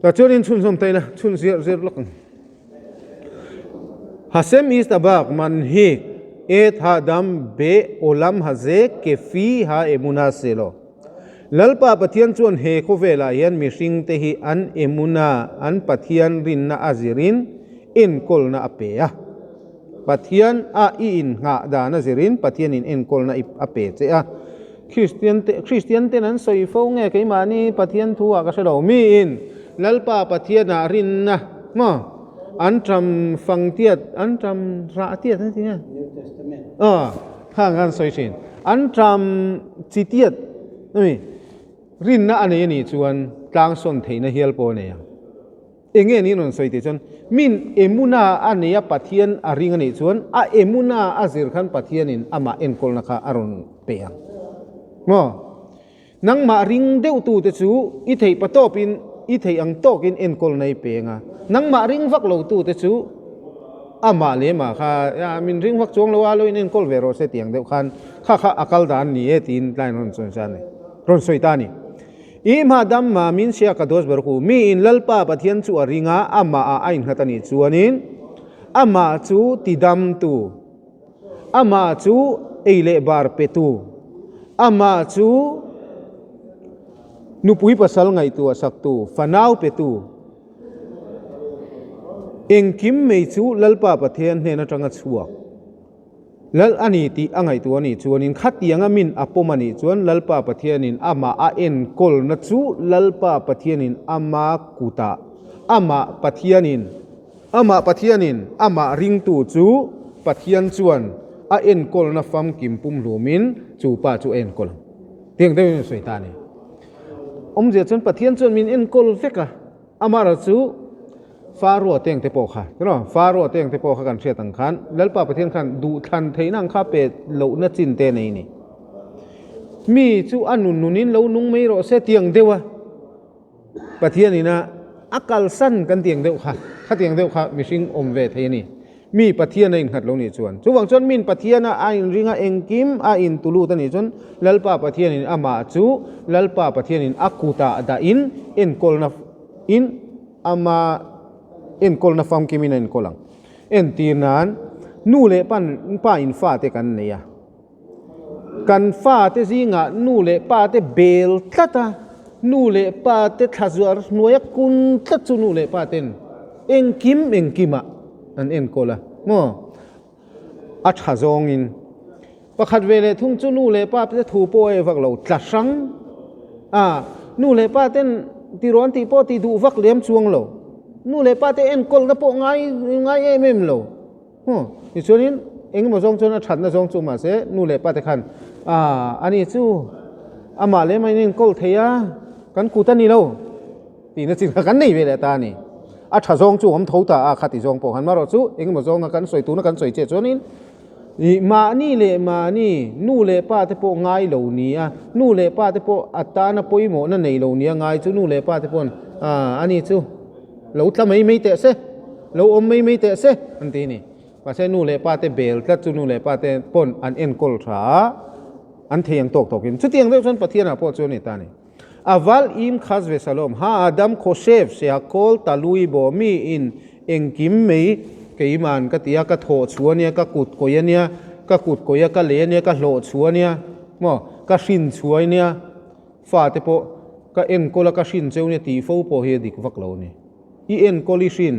Ta chuanin chhunzawm ta ila, chhun zir zir lawk ang. Hashem is tabak manhik et ha'adam be olam haze kefi ha emuna selo. Lalpa Pathian chuan he khawvelah hian mihringte hi an emuna, an Pathian rinna a zirin enkawlna a pe a. Pathian a i inngah dan a zirin Pathianin enkawlna a pe che a. Kristian te, Kristian ten an sawi fo nge keimahni Pathian thu ah ka hre lo. Miin Lalpa Pathian ah rinna maw an ṭam fang tiat, an ṭam rah tiat an ti nge? New Testament. Aw, khang kha an sawi ṭhin. An ṭam chi tiat ami rinna a nei a nih chuan tlangsawn theihna hial pawh a nei ang. Enge niin rawn sawi tih chuan, min emuna a nei a Pathian a ring a nih chuan a emuna a zir khan Pathianin amah enkawlna kha a rawn pe ang. Maw? Nangmah ring deuh tute chu i theih patawpin i theih ang tawkin enkawlna i pe ang a, nangmah ring vak lo tute chu amah leh amah kha min ring vak chuang lo a, lo in enkawl ve rawh se tih ang deuh khan kha kha a kal dan ni e tiin tlaiin rawn sawi ta a ni, rawn sawi ta a ni. I hma dam ma min sia ka dos ber ku. Mi in Lalpa Pathian chu a ring a, amah ah a innghat a nih chuanin amah chu tidamtu, amah chu ei leh bar petu, amah chu nupui pasal ngaihtuah saktu, fanau petu, engkim mai chu Lalpa Pathian hnen atanga chhuak. Lal a ni tih a ngaihtuah a nih chuanin khatianga min a pawm a nih chuan Lalpa Pathianin amah a enkawlna chu Lalpa Pathianin ama kutah amah Pathianin amah Pathianin amah ringtu chu Pathian chuan a enkawlna famkim pumhlumin chu pa chu a enkawl ang. Tiang deuhin a sawi ta a ni. Awmzia chuan Pathian chuan min enkawl vek a, amaherawhchu chu Fa rua teng te pawh kha, tiraw? Fa rua teng te pawh kha kan hriat ang khan Lalpa Pathian khan duhthlan theihna ang kha pe lohna chin te nei ni. Mi chu a nun nunin lo nung mai rawh se tiang deuh a, Pathian ina a kalsan kan tiang deuh kha, khatiang deuh kha mihring awm ve thei a ni. Mi Pathian a innghat lo nih chuan. Chuvang chuan min Pathian a a inring a engkim a intulut a nih chuan Lalpa Pathian in amah chu Lalpa Pathian in a kutah dahin enkawlna in Ama enkawlna famkimin a enkawl ang. Entir nan, nu leh pan pa in fate kan nei a. Kan fate zingah nu leh pa te bel tlat a, nu leh pa te thla zuar hnuaia kun tlat chu nu leh pa ten engkim engkimah an enkawl a maw? A tha zawngin. Pakhat ve leh thung chu nu leh pa te thu pawh a vak lo tla hrang a, nu leh pa ten tirawn tih pawh tih duh vak lem chuang lo, nu leh pa te enkawlna pawh ngai ngai em em lo huh tichuanin engemaw zawng chuan a thatna zawng chu mahse nu leh pa te khan ah ani chu amah leh amah in enkawl thei a kan kut a ni lo. Tihna chin kha kan nei ve leh ta a ni. A tha zawng chu awm tho ta a, khati zawng pawh khan marawh chu engemaw zawnga kan sawi tuna kan sawi chiah chuanin ih mahni leh mahni nu leh pa te pawh ngai lo ni a, nu leh pa te pawh a tana pawimawhna nei lo nia ngai chu nu leh pa te paw'n ah ani chu lo tla mai mai teh se, lo awm mai mai teh se an ti a ni. Mahse nu leh pa te bel tlat chu nu leh pa te paw'n an enkawl tha a, an thei ang tawk tawkin. Chutiang deuh chuan Pathianah pawh chu a ni ta a ni. Aval im khas ve salom ha Adam khawsef se a kawl ta lui bo mi in engkim mei keiman ka ti a ka thawh chhu ania ka kut kawi ania ka kut kawi a ka lei ania ka hlawh chhu ania maw ka hrin chhu ania fa te pawh ka enkawl a ka hrin cheu ania tih fo pawh hi a dik vak lo a ni. I enkawl i hrin,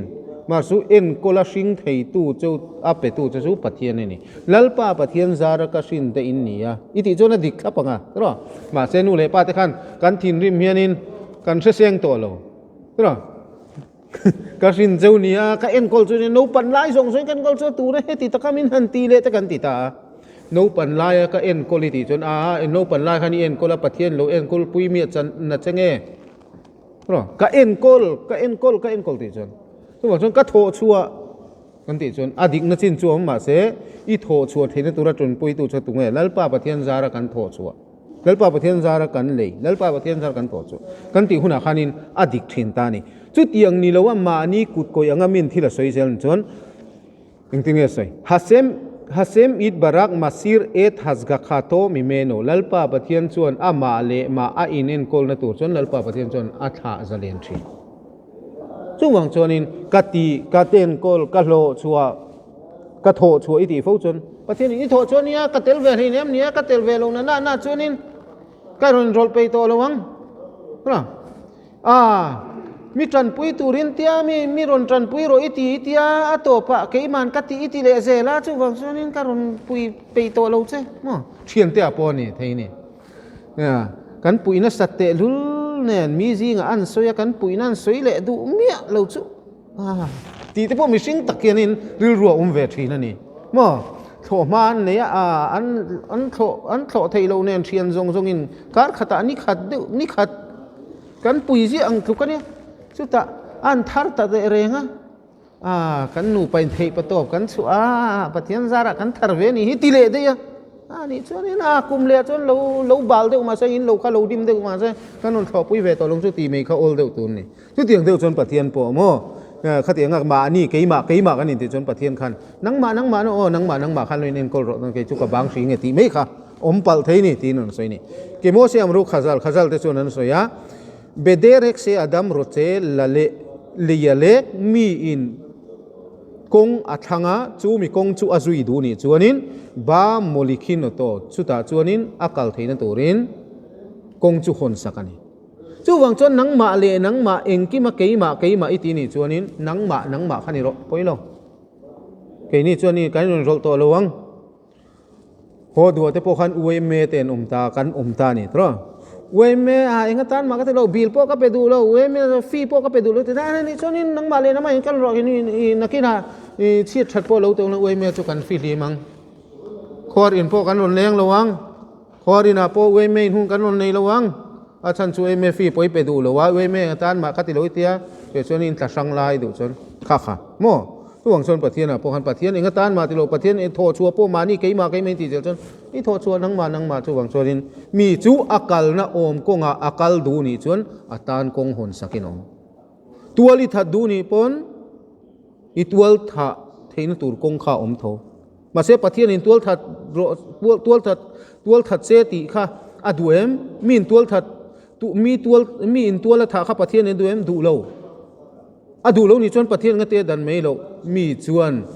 mahse enkawl a hring theitu chu a petu che chu Pathian a ni. Lalpa Pathian zara ka hrin te in ni a, i tih chuan a dik thlap ang a, tiraw? Mahse nu leh pa te khan kan thinrim hianin kan hre seng tawh lo, tiraw? Ka hrin cheu ni a, ka enkawl chu naupan lai zawng zawngin ka enkawl chu a tur a, heti taka min han ti leh te kan ti ta a. Naupan laia ka enkawl i tih chuan a, naupan lai khan i enkawl a, Pathian lo enkawl pui mi a chan na che nge? Ka enkawl, ka enkawl, ka enkawl tih chuan chuvang chuan ka thawh chhuah kan tih chuan a dikna chin chu awm mahse i thawh chhuah theihna tura tanpuitu chu tunge Lalpa Pathian zara kan thawh chhuah, Lalpa Pathian zara kan lei, Lalpa Pathian zara kan thawh chhuah kan tih hunah khanin a dik thin ta a ni. Chutiang ni loa mahni kut kawih anga min thil a sawi zel chuan Engtin nge sawi? Hashem, Hashem it barak masir et hasgakhato mimeno, Lalpa Pathian chuan amah leh mah a inenkawlna tur chuan Lalpa Pathian chuan a thlah zalen thin. Chuvang chuanin ka tih, ka tenkawl, ka hlawh chhuah, ka thawh chhuah i tih fo chuan Pathianin i thawh chuan nia ka tel ve hleinem nia ka tel ve lo na na na chuanin ka rawn rawlh peih tawh lo ang. A, mi tanpui turin tia mi mi rawn tanpui rawh i ti i tia a tawpah keiman ka ti i ti leh zel a, chuvang chuanin ka rawn pui peih tawh lo che maw? Thiante ah pawh a ni thei ni. Nia, kan puihna sat tehlul nen mi zingah an sawi a, kan puihna an sawi leh duh miah lo chu a tih te pawh mihring tak hianin rilru a awm ve thin a ni maw? Thlawh hma an nei a, an an thlawh an thlawh theih loh nen thian zawng zawngin kar khatah ni khat deuh ni khat Kan pui ziah ang tluk a nia. Chutah an thar ta reh reng a, ah kan nupa in theih patawp kan chhuah a, Pathian zarah kan thar ve a nih hi ti leh daih a. A nih chuanin a kum leh ah chuan lo lo bal deuh mahse in lo kha lo dim deuh mahse kan rawn thlawhpui ve tawh lo chu tih mai kha awl deuh tur a ni. Chutiang deuh chuan Pathian pawh maw khatiang a mahni keimah keimah kan intih chuan Pathian khan nangmah nangmah na aw nangmah nangmah khan lo in enkawl rawh kei chu ka bang hri nge tih mai kha Awm palh thei ni tiin an sawi ni. Ke Mose Amru Khazal, Khazal te chuan an sawi a, Bederek se Adam rawche la leh leia lek mi in kawng a thlang a, chu mi kawng chu a zui duh nih chuanin Ba Molikhin Auto chutah chuanin a kal theihna turin kawng chu hawn sak a ni. Chuvang chuan nangmah leh nangmah engkima keimah keimah i ti nih chuanin nangmah nangmah kha ni rawh pawi lo. Keini chuan i kan rawn rawlh tawh lo ang. Haw duah te pawh khan UMA te an awm ta, kan awm ta a ni tawh. UMA a eng atan mah ka ti lo, bill pawh ka pe duh lo, UMA fee pawh ka pe duh lo ti ta a nih chuanin nangmah leh nangmah in kal rawh i nakinah i chhiat that pawh lo tawh UMA chu kan fihlim ang. Khuar in pawh kan rawn leng lo ang. Khuar inah pawh UMA in hun kan rawn nei lo ang. A chhan chu UMA fee pawh i pe duh lo a, UMA eng atan mah ka ti lo i tia, chutiang chuan in tla hrang lai duh chuan kha kha maw? Chuvang chuan Pathianah pawh khan Pathian eng atan mah ti lo, Pathian i thawh chhuah pawh mahni keimah keimah in tih zel chuan i thawh chhuah nangmah nangmah chuvang chuanin mi chu a kalna awm kawngah a kal duh nih chuan a tan kawng hawn sakin a awm. Tual i that duh nih pawn i tual thah theihna tur kawng kha a awm tho. Mahse Pathianin tual that rawh tual that tual that che tih kha a duh em? Mi in tual that mi tual mi in tual a thah kha Pathianin a duh em? Duh lo. A duh lo nih chuan Pathian nga te dan mai loh mi chuan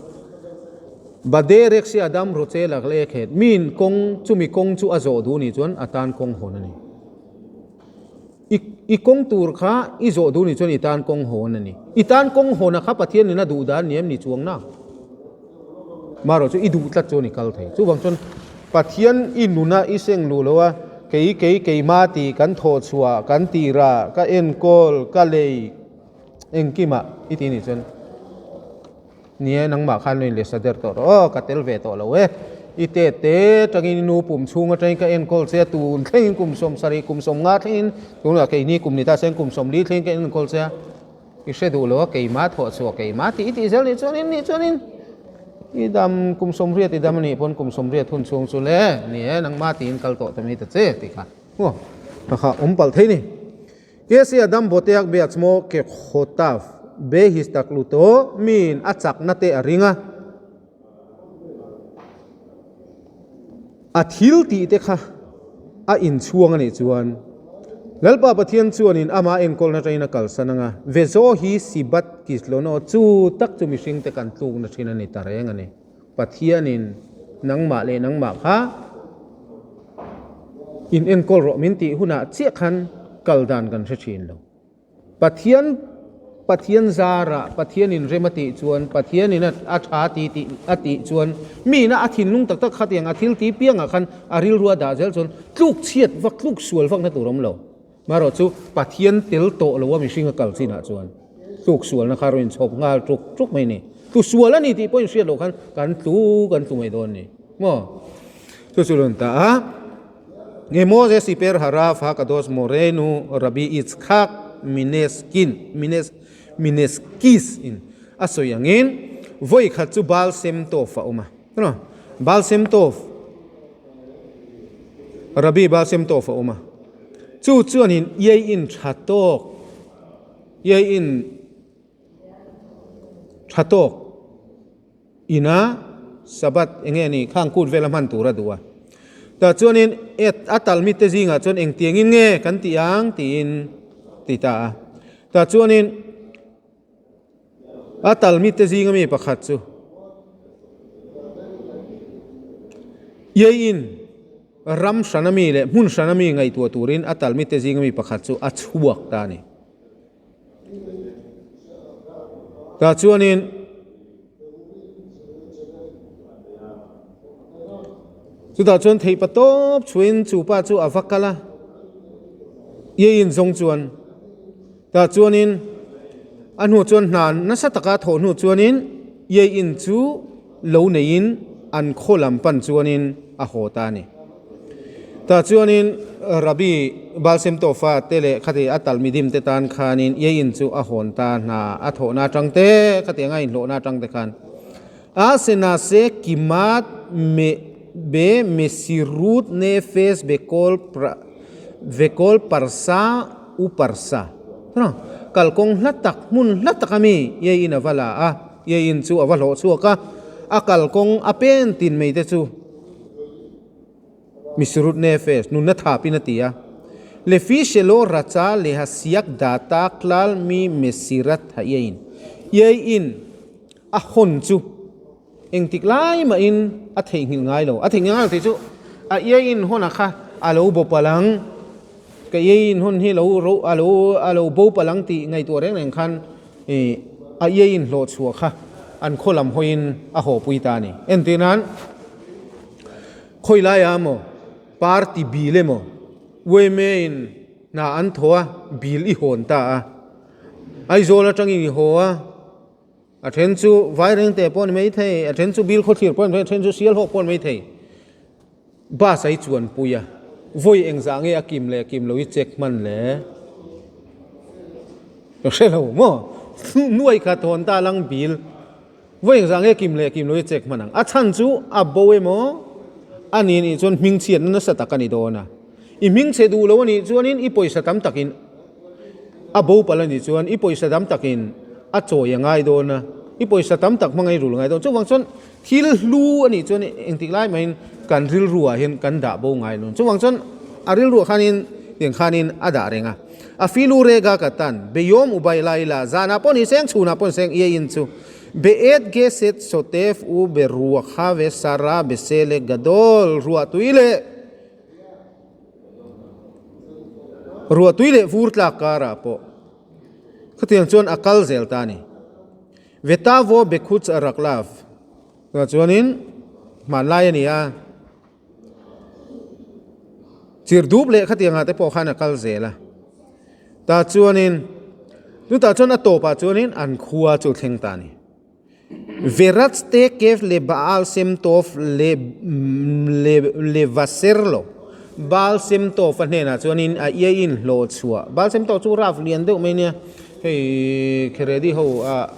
Baderek si Adam Roche lak leh khet miin kawng chumi kawng chu a zawh duh nih chuan a tan kawng hawn a ni. I i kawng tur kha i zawh duh nih chuan i tan kawng hawn a ni. I tan kawng hawn a kha Pathian in a duh dan ni em ni chuang na? Marawh chu i duh tlat chuan i kal thei. Chuvang chuan Pathian i nuna i seng luh lo a, kei kei keima tih kan thawh chhuah, kan tirah, ka enkawl, ka lei, Engkimah i ti nih chuan ni e, nangmah khan lo inleh sa der tawh rawh aw, ka tel ve tawh lo e. I te te tangin i nu pum chhung atangin ka enkawl che a, tun thlengin kum 70, kum 50 thlengin tunah keini kum ni ta sen kum 40 thlengin ka enkawl che a, i hre duh lo a, keimah thawh chhuah keimah tih i tih zel nih chuanin nih chuanin i dam kum 80 i dam anih pawn kum 80 hun chhung chu le ni e, nangmah tiin kal tawh ta mai ta che tih kha aw kha awm palh thei ni. Kesi Adam Boteak Beatzmo ke Khotav be histakluto miin a chakna te a ring a, a thil tih te kha a inchhuang a nih chuan Lalpa Pathian chuanin ama enkawlna atangin a kalsan anga Vezo hi Sibat Kislono chu tak chu mihringte kan tlukna thin a ni ta reng a ni. Pathianin nangmah leh nangmah kha in enkawl rawh min tih hunah chiah khan kal dan kan hre thin lo. Pathian Pathian zarah Pathianin rem a tih chuan Pathianin a tha ti tih a tih chuan miin a thinlung tak tak khatiang a thil ti piangah khan a rilru a dah zel chuan tluk chhiat vak tluk sual vakna tur awm lo. Marawh chu Pathian tel tawh lo a mihring a kal chinah chuan tluk sualna kha rawn inchhawp nghal tuk tuk mai a ni. Tlu sual a ni tih pawh inhriat loh khan kan tlu kan tlu mai dawn a ni maw? Chu chu rawn ta a, Nge Moses siper harav hakadosh Morenu Rabbi Yitzchak Mineskin Mines Mineskis in a sawi angin vawi khat chu Baal Shem Tov a awm a. Baal Shem Tov Rabbi Baal Shem Tov a awm a. Chu chuanin iai in tha tawk, iai in tha tawk ina Sabbath eng nge ni khang kut vela hman tur a duh a. Tah chuanin a talmit te zingah chuan engtiangin nge kan tih ang tiin ti ta a. Tah chuanin. A talmite zinga mi pakhat chu Iaiin ram hrana mi leh hmun hrana mi ngaihtuah turin a talmite zinga mi pakhat chu a chhuak ta a ni. Tah chuanin chutah chuan theihpa tawp chhuahin chu pa chu a va kal a, Iaiin zawng chuan Tah chuanin a hnu chuan hna nasa taka thawh hnu chuanin Iai-in chu lo neiin an khaw lam pan chuanin a haw ta a ni. Tah chuanin Rabbi Baal Shem Tov-a te leh khati a Talmidim te tan khanin Iai-in chu a hawn ta hna a thawhna atang te khatianga inhlawhna atang te khan a senase kimat me be mesirut nefesh bekol vekol parsa U Parsa, Hna, kalkawng hla tak, hmun hla tak ami Iai in a va la a, Iai in chu a va hlawh chhuak a, a kalkawng a pen tin mai te chu Misirut Nefesh, nunna thapin a ti a. Lefi Shelo Racha Leha Siak Data Klal Mi Mesirat Ha Iai in, Iai in a hawn chu engtik lai mahin a theihnghilh ngai lo. A theihnghilh ngai lo tih chu a iai in hawn a kha a lo bo palh ang, ka iai in hawn hi lo ro a lo a lo bo palh ang tih ngaihtuah reng reng khan ih a iai in hlawh chhuah kha an khaw lam hawiin a haw pui ta a ni. Entir nan khawi laiah emaw party bil emaw uaime in hna an thaw a bil i hawn ta a, Aizawl atangin i haw a. A then chu Vairengte pawh a ni maithei, a then chu Bilkhawthlir pawh a ni maithei, a then chu Sialhawk pawh a ni maithei. Bus a i chuanpui a, vawi engzah nge a kim leh kim lo i check hman le? Ka hre lo maw? Nuai kha thawn ta lang bil, vawi engzah nge kim leh kim lo i check hman ang? A chhan chu a bo emaw a ni nih chuan hmingchhiatna nasa tak a ni dawn a. I hmingchhe duh lo a nih chuanin i pawisa tam takin A bo palh a nih chuan i pawisa tam takin a chawi a ngai dawn a, i pawisa tam tak hmanga i rul ngai dawn. Chuvang chuan thil hlu a nih chuan engtik lai mahin kan rilruah hian kan dah bo ngai lo. Chuvang chuan a rilruah khanin tiang khanin a dah reng a. A filu rega ka tan, beyawm u bai lai la, zanah pawh ni seng, chhunah pawh ni seng, ia in chu be et ge set sotef u be ruak ha ve sara be sele gadol ruah tui leh Ruah tui leh vur tlak karah pawh khatiang chuan a kal zel ta a ni. Vetavo Bekhuts a rak love tunah chuanin hmanlai a ni a, chir dup leh khatiangah te pawh khan a kal zel a. Tah chuanin chutah chuan a tawpah chuanin an khua chu thleng ta a ni. Verats te Kev le Baal Shem Tov le le le Vaser lo. Baal Shem Tov a hnenah chuanin a iai in hlawh chhuah. Baal Shem Tov chu Rav lian deuh mai nia. Hei Kheredi ho a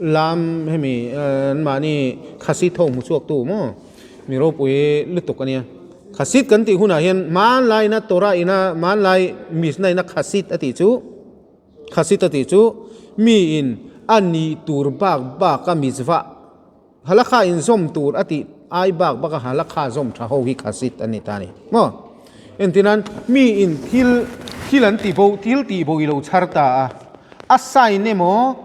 lam hemi an mahni Khasit ho hmu chhuak tu maw mi ropui lutuk a nia. Khasit kan tih hunah hian hmanlaina Torah ina hmanlai Mishnah ina Khasit a tih chu Khasit a tih chu mi in a nih tur bak bak a mitzvah halakha in zawm tur a tih ai bak bak a halakha zawm tha ho hi khasit a ni ta a ni maw. Entirnan mi in thil thil an ti bo thil tih bo i lo chhar ta a, a sign emaw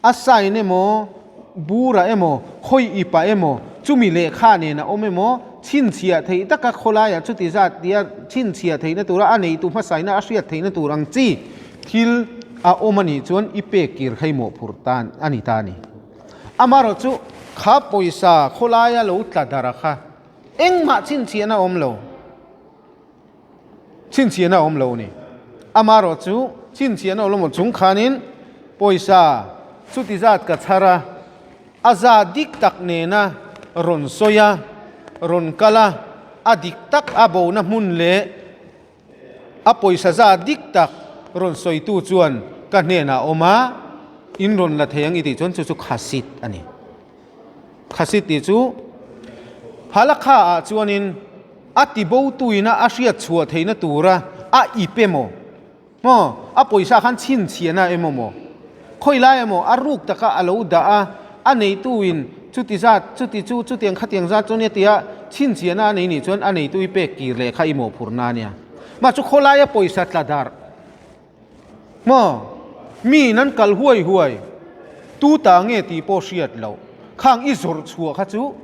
a sign emaw, bura emaw, khawi ipa emaw, chumi lehkha nen a awm emaw, chhinchhiah theih taka khawlaiah chuti zat tia chhinchhiah theihna tura a neitu hmasaina a hriat theihna tur ang chi thil a awm a nih chuan i pek kir kha i mawhphurh tan a ni ta a ni. Amaherawhchu kha pawisa khawlaia lo tla darh a kha engmah chhinchhiahna a awm lo. Chhinchhiahna a awm lo a ni. Amaherawhchu chhinchhiahna awm lo chung khanin pawisa chuti zat ka chhar a, a za dik tak nena rawn sawi a, rawn kal a, a dik tak a bona hmun leh a pawisa za dik tak rawn sawitu chuan ka hnenah a awm a, in rawn la thei ang i tih chuan chu chu khasit a ni. Khasit tih chu Halakha ah chuanin a tibo tuina a hriat chhuah theihna tura a ip emaw, maw, a pawisa khan chhinchhiahna emaw maw, khawi lai emaw a ruk taka a lo dah a, a neituin chuti zat, chuti chu, chutiang khatiang zat chu nia tia chhinchhiahna a nei nih chuan a neitu i pek kir leh kha i mawhphurhna a nia. Mah chu khawlaia pawisa tla darh. Maw? Mi in an kal huai huai. Tu ta nge tih pawh hriat loh. Khang i zawrh chhuah kha chu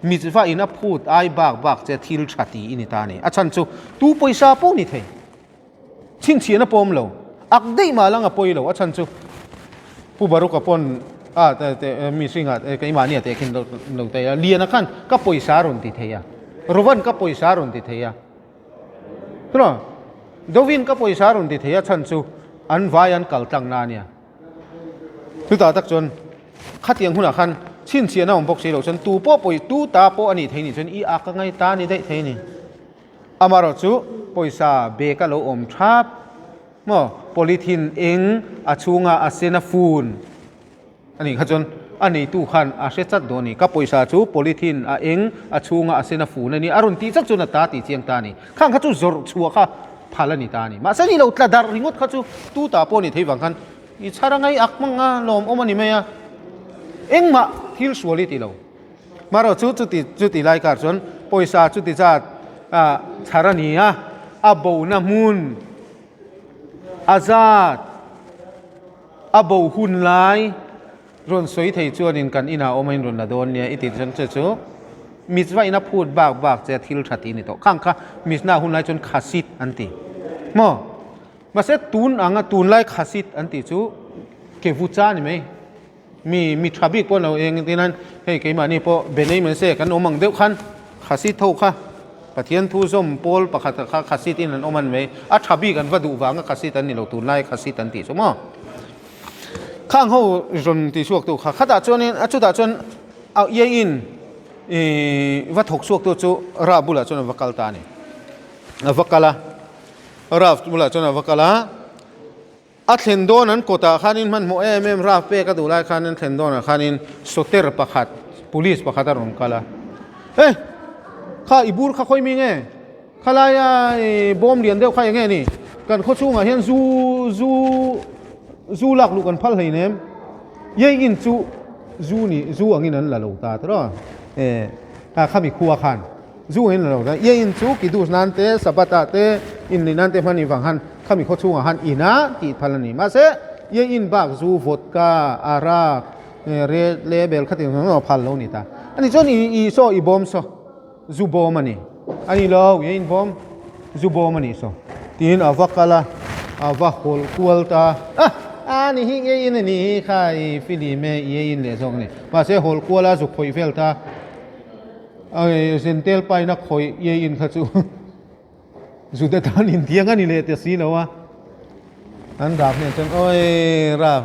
mitzvah in a phut ai bak bak che thil tha ti i ni ta a ni. A chhan chu tu pawisa pawh ni thei. Chhinchhiahna pawm lo. Ak daih mah lang a pawi lo. A chhan chu Pu Baruka pawn a te mi hringa keimahni a tehkhin lo lo thei a. Liana khan ka pawisa a rawn ti thei a. Rovan ka pawisa a rawn ti thei a. Tuna Dovin ka pawisa a rawn ti thei a chhan chu an vai an kal tlang na a nia. Chutah tak chuan khatiang hunah khan chhinchhiahna awm bawk si loh chuan tu pawh pawi tu ta pawh a nih thei nih chuan i ak a ngai ta a ni daih thei a ni. Amaherawhchu pawisa bag a lo awm thap maw polythene eng a chhunga a sen a fun a nih kha chuan a neitu khan a hre chat dawn a ni. Ka pawisa chu polythene a eng a chhunga a sen a fun a ni a rawn tih chat chuan a ta tih chiang ta a ni. Khang kha chu zawrh chhuah kha phal a ni ta a ni. Mahse ni lo tla darh ringawt kha chu tu ta pawh a ni thei vang khan i chhar a ngai ak hmang a lawm awm a ni mai a. Engmah thil sual i ti lo. Marawh chu chuti chuti lai kar chuan pawisa chuti zat ah chhar a ni a, a bona hmun a zat a bo hun lai rawn sawi thei chuanin kan inah awm a inrawn la dawn nia i tih chuan che chu mitzvah in a phut bak bak che thil tha tih a ni tawh. Khang kha Mishnah hun lai chuan khasit an ti maw? Mahse tun anga tunlai khasit an tih chu kevucha a ni mai. Mi mi tha bik pawh lo eng tin an hei keimahni pawh benei mai se kan awm ang deuh khan Khasit ho kha Pathian thu zawm pawl pakhat kha Khasit in an awm an mai a tha bik an va duh vanga Khasit an ni lo tunlai Khasit an tih chu maw khang ho rawn ti chhuak tu kha khatah chuanin a chutah chuan a iai in ih va thawk chhuak tu chu Rah bulah chuan a va kal ta a ni a va kal a Rah bulah chuan a va kal a. A thlen dawn an kawtah khanin hmanhmawh em em raf pek a duh lai khan an thlen dawnah khanin soter pakhat police pakhat a rawn kal a, Eh! Kha i bur kha khawi mi nge? Khalaia i bawm lian deuh kha eng nge ni? Kan khaw chhungah hian zu zu zu lak luh kan phal hlei nem. Yei in chu zu ni zu angin an la lo ta tawh a, eh khami khua khan. Zu in lo da ye in chu kiddush nan te sabbath ah te in ni nan te hman in vang han khami khaw chhungah han ina tih phal a ni. Mahse ye in bak zu vodka arak red label kha tih ang phal lo ni ta. Ani chuan i i saw i bawm saw zu bawm a ni. A ni lo ye in bawm zu bawm a nih saw tiin a va kal a a va hawlh kual ta a a ni hi ye in a ni hi kha i film e ye in leh zawk a ni. Mahse hawlh kual a zuk khawih vel ta. Ai zentel paina khawih iai in kha chu Juda tan in tiang a ni leh ta si lo a. An rap hnen chuan oi rap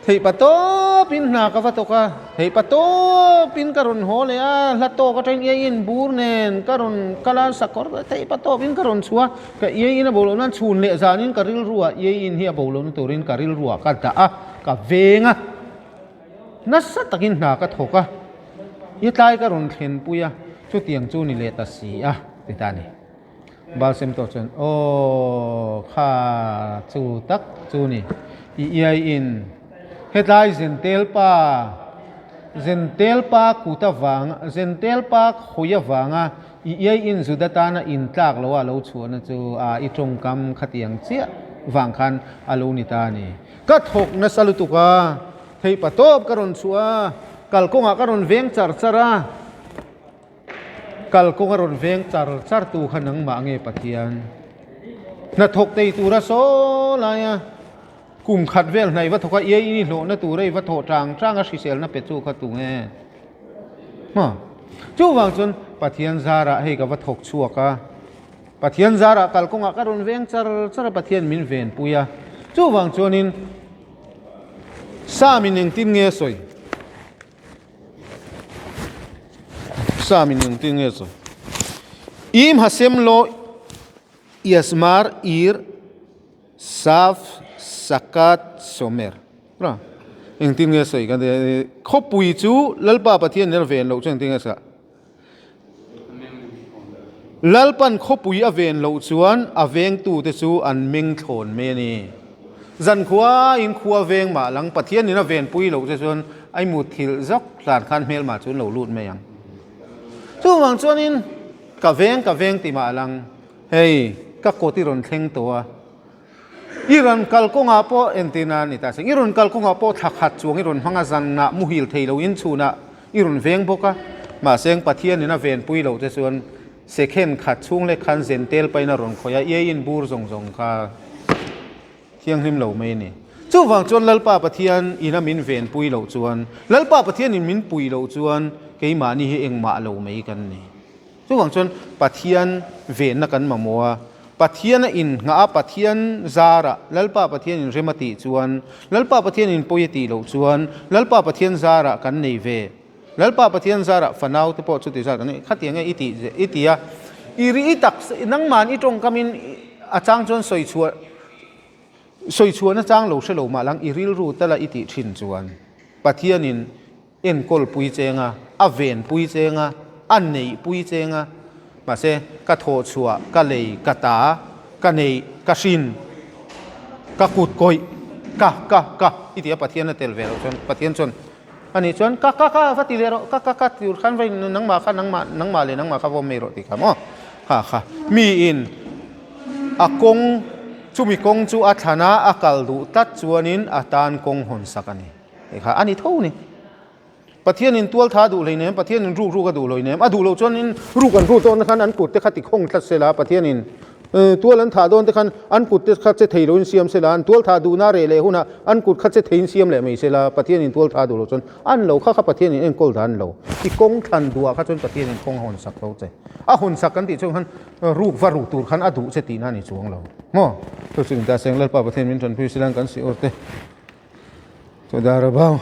theih pa tawp in hna ka va tawk a, theih pa tawp in ka rawn haw leh a, hla tawk atangin iai in bur nen ka rawn kal a, sakawr theih pa tawp in ka rawn chhuah a, ka iai in a bo loh nan chhun leh zan in ka rilru ah iai in hi a bo lohna turin ka rilru ah ka dah a, ka veng a. Nasa takin hna ka thawk a, i tlai ka rawn thlenpui a, chutiang chu ni leh ta si a, ti ta a ni. Balsem tawh chuan, Aw, kha chu tak chu ni, i iai in hetlai zentel pa, zentel pa kut avanga, zentel pa khawi avanga i iai in Juda tana intlak loha lo chhuahna chu a i tawngkam khatiang chiah vang khan a lo ni ta a ni. Ka thawk nasa lutuk a, theih pa tawp ka rawn chhuah a, kalkawngah ka rawn veng char char a, kalkawng a rawn veng char char tu kha nangmah nge Pathian? Hnathawk tei tura saw laia kum khat vel hnai va thawk a, iai in i hlawhna tura i va thawh tang tang a hriselna pe chu kha tu nge? Hma. Chuvang chuan Pathian zarah hei ka va thawk chhuak a. Pathian zarah kalkawngah ka rawn veng char char a, Pathian min venpui a. Chuvang chuanin Psalm in engtin nge a sawi? Psalm in engtin nge a sawi? Im Hashem lo Yasmar Ir Saf Sakat Shomer. Ra. Engtin nge a sawi? Khawpui chu Lalpa Pathian nen a ven loh chu engtin nge a sawi? Lalpan khawpui a ven loh chuan a vengtute chu an meng thlawn mai a ni. Zankhua in khua veng mah lang Pathianin a venpui loh che chuan a i mutthilh zawk hlan khan hmelmah chu an lo lut mai ang. Chuvang chuanin ka veng ka veng ti mah lang hei ka kawt i rawn thleng tawh a. I rawn kal kawngah pawh entirna a ni ta seng. I rawn kal kawngah pawh thla khat chuang i rawn hmang a, zanah muhil thei loin chhunah i rawn veng bawk a. Mahse Pathianin a venpui loh te chuan second khat chhung lek khan zen tel pahin a rawn khawih a, i eiin bur zawng zawng kha thianghlim lo mai a ni. Chuvang chuan Lalpa Pathian ina min venpui loh chuan, Lalpa Pathianin min pui loh chuan keimahni hi engmah lo mai kan ni. Chuvang chuan Pathian venna kan mamawh a, Pathian a inngah a, Pathian zarah Lalpa Pathian in rem a tih chuan, Lalpa Pathian in pawi a tih loh chuan, Lalpa Pathian zarah kan nei ve. Lalpa Pathian zarah fanau te pawh chuti zat kan nei. Khatiang nge i tih i ti a, i ri i tak nangman i tawngkamin a chang chuan sawi chhuah sawi chhuahna chang lo hre lo mah lang i rilru tala i tih thin chuan Pathianin enkawl pui cheng a, a ven pui cheng a, a neih pui cheng a, mahse ka thawh chhuah, ka lei, ka ta, ka neih, ka hrin, ka kut kawih, ka, ka, ka i ti a, Pathian a tel ve loh chuan Pathian chuan ani chuan ka, ka, ka va ti leh rawh, ka, ka, ka tur khan va in nangmah kha nangmah, nangmah leh nangmah kha vawm mai rawh tih kha maw? Ha kha miin a kawng chumi kawng chu a thlan a, a kal duh tlat chuanin a tan kawng hawn sak a ni. Hei kha a ni tho ni. Pathianin tual tha a duh hlei nem, Pathianin ruk ruk a duh hlei nem. A duh loh chuanin ruk an rut dawn te khan an kut te kha ti khawng tlat sela, Pathianin tual an thah dawn te khan an kut te kha che thei loin siam sela, an tual thah duhna reh leh hunah an kut kha che theiin siam leh mai sela, Pathianin tual tha a duh loh chuan an lo kha kha Pathianin enkawl dan lo. I kawng thlan duhah kha chuan Pathianin kawng a hawn sak tho che. A hawn sak kan tih chuan khan ruk va ruk tur khan a duh che tihna a ni chuang lo. Maw? Chu chu inta seng Lalpa Pathian min tanpui sela kan sih awr te. Saudara bau.